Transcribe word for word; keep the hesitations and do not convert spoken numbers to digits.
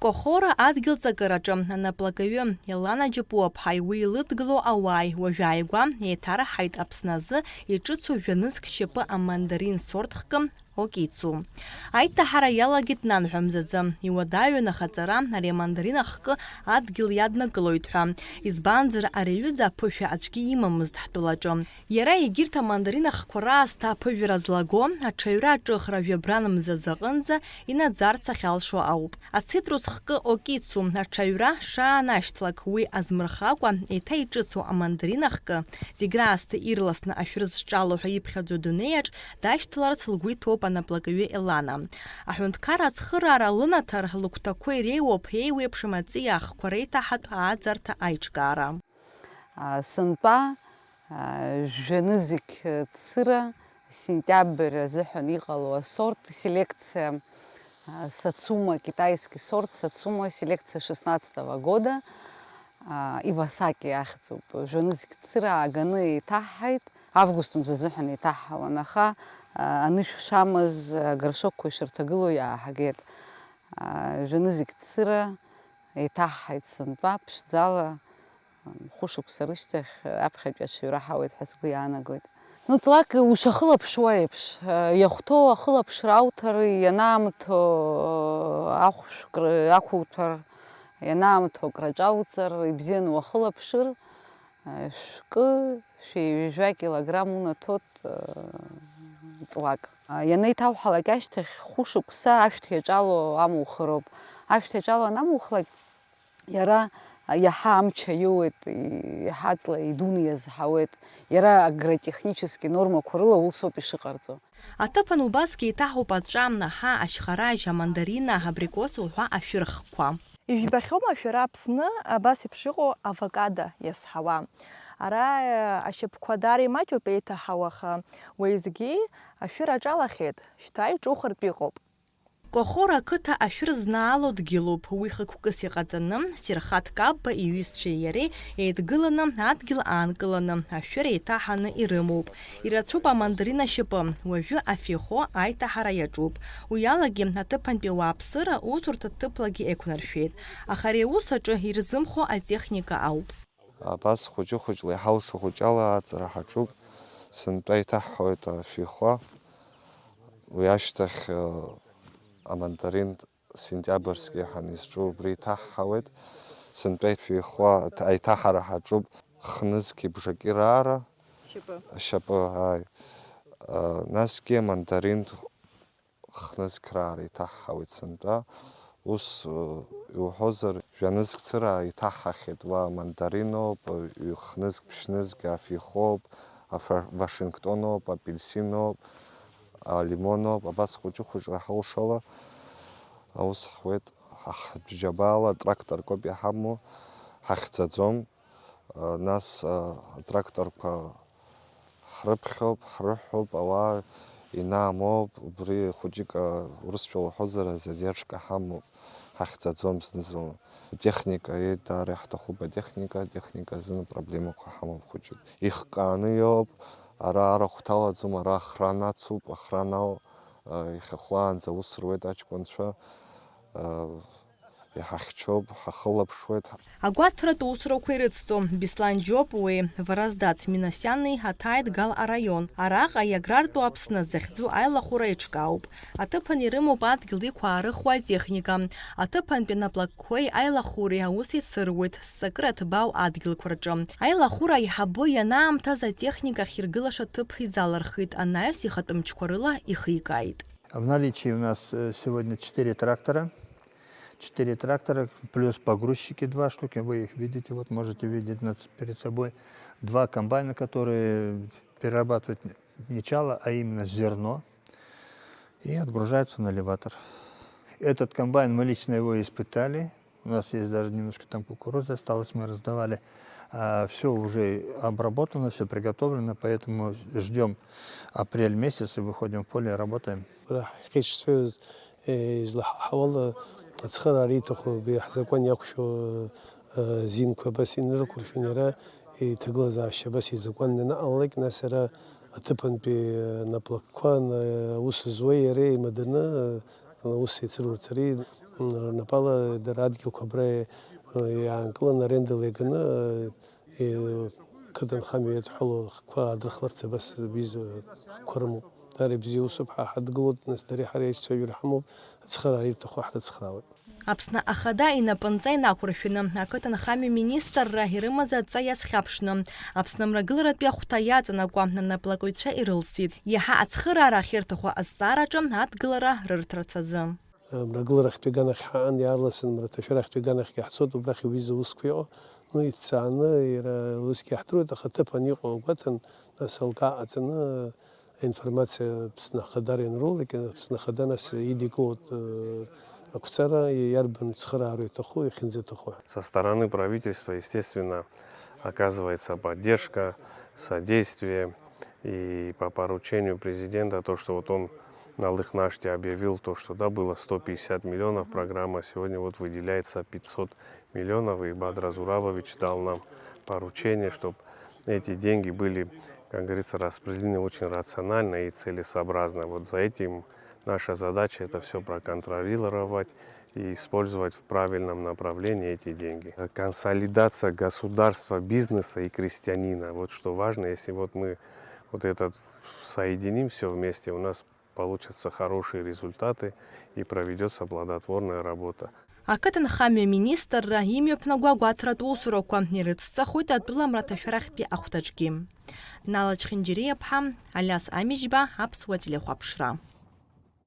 Кохора адгьыл ҵакыраҿы анаплакаҩы Елана Џьапуаԥҳаи уи илыдгыло ауааи уажәааигәа еиҭараҳаит Аԥсны азы иҿыцу жәа-нызқь шьапы амандарин сорт хкы Окицу. Аиҭаҳара иалагеит нанҳәа мзаӡа, иуадаҩын ахаҵара ари амандарин ахкы адгьыл иаднакылоит ҳәа, избанзар ари аҩыза аԥышәа аӡәгьы имамызт ҳтәылаҿы. Иара егьырҭ амандарин ахқәа раасҭа аԥыжәара злаго, аҽаҩра аҿыхра жәабран мзазы аҟынӡа инаӡарц ахьалшо ауп. Ацитрус хкы Окицу аҽаҩра шаанашьҭлак уи азмырхакәа, еиҭа иҿыцу амандарин ахкы, зегь раасҭа ирласны ашәыр зҿало ҳәа иԥхьаӡо адунеиаҿ дашьҭаларц лгәы иҭоуп анаплакаҩы Елана. Аҳәынҭқарра ацхыраара лынаҭар лыгәҭақәа иреиуоуп еиуеиԥшым аҵиаа ахқәа реиҭаҳатә ааӡарҭа аиҿкаара. А, сынтәа, а, жәанызқь цыра сентиабр азыҳәан иҟало асорт селекциа, а, Сацума, китайский сорт Сацума, селекция шестнадцатого года, а, Ивасаки ахьӡуп. Жәанызқь цыра ааганы еиҭаҳҳаит, август мза азыҳәан еиҭаҳҳауан, аха, а, анышә шамаз, а, горшокқәа ишырҭагылоу иааҳагеит. А, жәанызқь цыра еиҭаҳҳаит сынтәа ԥшӡала. Хәышықәса рышьҭахь аԥхьатәи аҽаҩра ҳауеит ҳәа сгәы иаанагоит. Ну, ҵлак ушахылаԥшуа еиԥш, иахәҭоу ахылаԥшра ауҭар, ианаамҭоу ахәшә кра-, ақәуҭәар, ианаамҭоу акраҿауҵар, ибзианы уахылаԥшыр, шәкы, шәи ҩажәа килограмм унаҭоит, ҵлак. Ианеиҭауҳалак ашьҭахь хәышықәса ашәҭ иаҿало амухыроуп. Ашәҭ иаҿало анамухлак, иара иаҳа амч аиуеит, иаҳа аҵла идуны иазҳауеит. Иара агротехнически нормақәа рыла усоуп ишыҟарҵо. Аҭыԥан убасгьы еиҭаҳауп аҵәа, аҳа, ашьхаражь, амандарина, абрикос уҳәа ашәырхқәа. Ижәбахьоума шәара Аԥсны абас еиԥш иҟоу авокадо иазҳауа? Ара, э, ашьапқәа даара имаҷуп еиҭаҳау, аха уеизгьы ашәыр аҿалахьеит, шьҭа иҿухыртә иҟоуп. Кохора ақыҭа ашәыр знаало дгьылуп. Уи хықәкыс иҟаҵаны, Серхат Капба иҩызцәеи иареи еидгыланы адгьыл аанкыланы, ашәыр еиҭаҳаны ирымоуп. Ирацәоуп амандарин ашьапы. Уажәы афихо аиҭаҳара иаҿуп. Уи алагьы аҭыԥантәи ауааԥсыра усурҭа ҭыԥлагьы еиқәнаршәеит. Аха ари аус аҿы ирзымхо атехника ауп. Абас хәыҷы-хәыҷла иҳалшо хәыҷала аҵара ҳаҿуп. Сынтәа иҭаҳҳауеит афихо. Уи ашьҭахь, э, амандарин сентиабрски ҳәа изҿу убри иҭаҳҳауеит. Сынтәа афихо аиҭаҳара ҳаҿуп. Хнызқь бжаки раара. Шьапы. Ашьапы, ааи. Э, насгьы амандарин хнызқь раара иҭаҳҳауеит сынтәа. Ус, э, иуҳәозар, жәанызқь цыра иҭаҳҳахьеит. Уа мандариноуп, э, хнызқь, ԥшьнызқь афихоуп, афа-, вашингтоноуп, апельсиноуп, алимоноуп. Абас хәыҷы-хәыҷла ҳалшала аус ҳуеит. Ҳа-, ҳџьабаала тракторкоуп иҳамоу, ҳахьӡаӡом. Нас, а, атракторқәа ҳрыԥхьоуп, ҳрыҳәоуп, ауаа инаамоуп, убри хәыҷык, а, урысшәа уҳәозар, задержка ҳамоуп, ҳахьӡаӡом зны-зынла. Атехника, еи, даара иаҳҭахуп атехника, атехника азын апроблемақәа ҳамоуп хәыҷык. Ихкааны иоуп, ара арахә ҭалаӡом, ара охрана ацуп, охрана, а, ихьахәлаанӡа аус руеит аҷкәынцәа, а, Иҳахьчоуп, ҳахылаԥшуеит. Агәаҭаратә усурақәа ирыцҵо Беслан Џьопуеи Вараздат Минасиани аҭааит Гал араион. Араҟа иаграртәу Аԥсны захьӡу аилахәыра еиҿкаауп. Аҭыԥан ирымоуп адгьыл иқәаарыхуа атехника. Аҭыԥантәи анаплакқәеи аилахәыреи аус еицыруеит зҵакыра ҭбаау адгьылқәа рҿы. Аилахәыра аиҳабы ианаамҭаз атехника ахьиргылаша ҭыԥ изалырхит, анаҩс ихатәы мчқәа рыла ихикааит. В наличии у нас, э, сегодня четыре трактора. Четыре трактора, плюс погрузчики два штуки. Вы их видите, вот можете видеть над, перед собой. Два комбайна, которые перерабатывают не чало, а именно зерно. И отгружаются на элеватор. Этот комбайн, мы лично его испытали. У нас есть даже немножко там кукурузы осталось, мы раздавали. А, всё уже обработано, всё приготовлено, поэтому ждём апрель месяц и выходим в поле, работаем. Ҳара ҳахьеиҿцәажәоз, э, излаҳауала ацхыраара иҭаху абри ҳзакәан иақәшәо, э, зинқәа абас инарықәыршәаны иара иҭагылазаашьа абас изакәанны анаҟалалак, нас ара аҭыԥантәи, э, наплакқәа, э, аус зуеи иареи еимаданы, э, аус еицырурц ари Рнапала дара адгьылқәа абра иаанкыланы, арендала иаганы, ақыҭанхамҩа иадҳәалоу ахқәа аадырхларц абас аҩыза ахқәа рымоуп. Дара ибзиа усуп, ҳа ҳадгылоит, нас дареи ҳареи аиҿцәажәара ҳамоуп, ацхыраара ирҭаху ҳрыцхраауеит. Аԥсны Ахада инапынҵа инақәыршәаны, ақыҭанхамҩа министрра ирымаз адҵа иазхьаԥшны, Аԥсны Мрагыларатәи ахәҭа иаҵанакуа анаплакыҩцәа ирылсит, иаҳа ацхыраара ахьырҭаху азҵаараҿы адгылара рырҭарц азы. Мрагыларахьтәи аганахь ҳаан, иаарласны мраҭашәарахьтәи аганахьгьы ҳцоит, убрахь уи изы усқәа иҟоу, ну, иццааны, иара усгьы иаҳдыруеит, аха аҭыԥ аниҟоу агәаҭан, нас алкаа ҟаҵаны, аинформациа Аԥсны Ахада ианролак, Аԥсны Ахада нас идикылоит, э, ақәҵара, иарбан цхыраара иҭаху, иахьынӡаҭаху ҳәа. Со стороны правительства, естественно, оказывается поддержка, содействие. И по поручению президента, то, что вот он на Лыхнаште объявил то, что, да, было сто пятьдесят миллионов программа, сегодня вот выделяется пятьсот миллионов, и Бадра Зурабович дал нам поручение, чтобы эти деньги были, как говорится, распределены очень рационально и целесообразно. Вот за этим наша задача это все проконтролировать и использовать в правильном направлении эти деньги. Консолидация государства, бизнеса и крестьянина. Вот что важно, если вот мы вот этот соединим все вместе, у нас получатся хорошие результаты и проведется плодотворная работа. Ақыҭанхамҩа министрра имҩаԥнаго агәаҭаратә усурақәа ирыцҵахоит атәыла мраҭашәарахьтәи ахәҭаҿгьы. Нала Чхинџьириаԥҳа, Алиас Амиџьба, Аԥсуа телехәаԥшра.